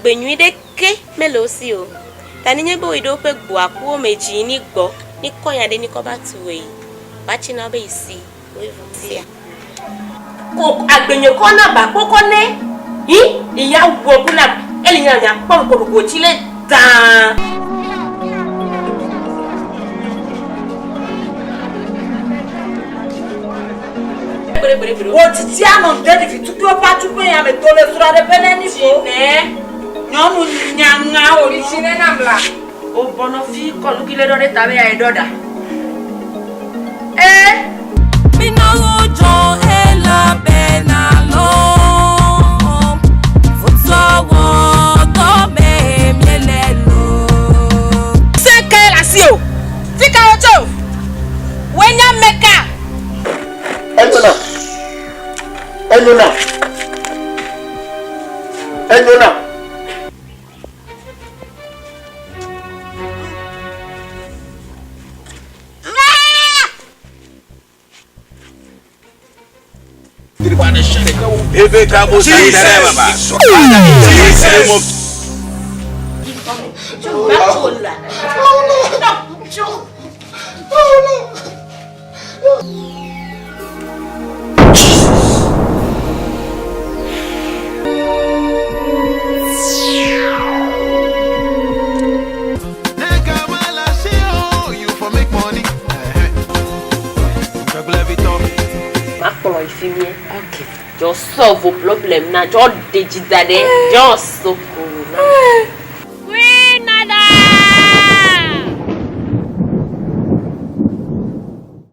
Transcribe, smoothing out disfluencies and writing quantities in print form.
Agbe nyui ɖeke mele wo si o. Ta nenye be woyi ɖe woƒe gboakuwo me dzi ni gbɔ, ni kɔ nya ɖe ni kɔ va tu wòe, va tsi na wo be yi si woe vɔ sia. Ko agbe nyui kɔ na ba kpokɔ ne yi iya wɔ ku na eli nya nya kpɔ ko go tsi le dan. Wò titia nɔ de ɖevi tukui ƒe atukui ya me to le srɔ̃ ɖe ƒe neni ko. Nyɔnu nyaŋa wò nɔ. Tsi ne nam la. O bɔnɔ fi kɔ nuki le ɖɔ ɖe ta be ya ɖɔ ɖa. Ee. Minɔ ŋudzɔ elabena lɔ̃ futɔwɔ dɔ me míele loo. Se ke le asi o. Fika wotso? Wòe nye ame ka? Enyona. Enyona. Enyona. Jesus. Makplɔ yi fi mie. Jɔ solve problem na jɔ ɖe dzi da ɖe jɔ soko.